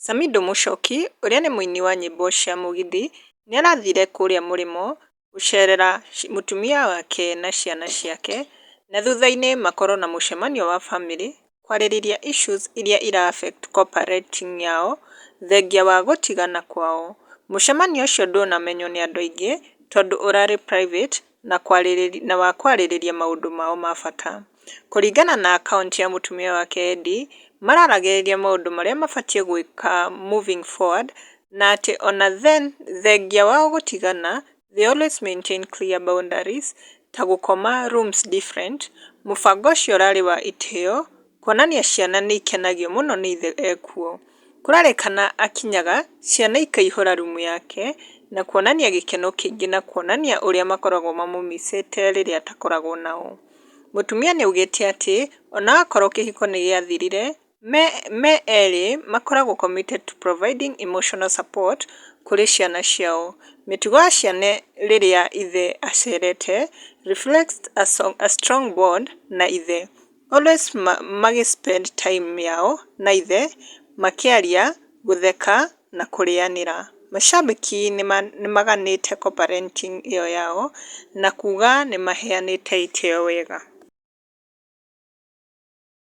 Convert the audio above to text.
Samidoh Muchoki ũrĩa nĩ mũini wa nyĩmbo cia mũgithi nĩ arathire kũrĩa mũrĩmo gũcerera mũtumia wake na ciana ciake, na thutha-inĩ makorwo na mũcemanio wa bamĩrĩ kwarĩrĩria issues iria ira affect co-parenting yao thengia wa gũtigana kwao. Mũcemanio ũcio ndũnamenywo nĩ andũ aingĩ tondũ ũrarĩ private na wa kwarĩrĩria maũndũ mao ma bata. Kũringana na akaunti ya mũtumia wake Eddie, mararagĩrĩria maũndũ marĩa mabatiĩ gwĩka moving forward na atĩ ona thengia wao gũtigana, they always maintain clear boundaries ta gũkoma rooms different. Mũbango ũcio ũrarĩ wa itĩo kuonania ciana nĩ ikenagio mũno nĩ ithe ekuo. Kũrerĩkana akinyaga ciana ikaihũra rumu yake na kuonania gĩkeno kĩingĩ na kuonania ũrĩa makoragwo mamũmicĩte rĩrĩa atakoragwo nao. Mũtumia nĩaugĩte atĩ ona akorwo kĩhiko nĩ gĩathirire, me erĩ makoragwo committed to providing emotional support kũrĩ ciana ciao. Mĩtugo ya ciana rĩrĩa ithe acerete reflects a strong bond na ithe, always magĩ spend time yao na ithe makĩaria, gũtheka na kũrĩanĩra. Macambĩki nĩmaganĩte co-parenting ĩyo yao na kuga nĩmaheanĩte itĩo wega.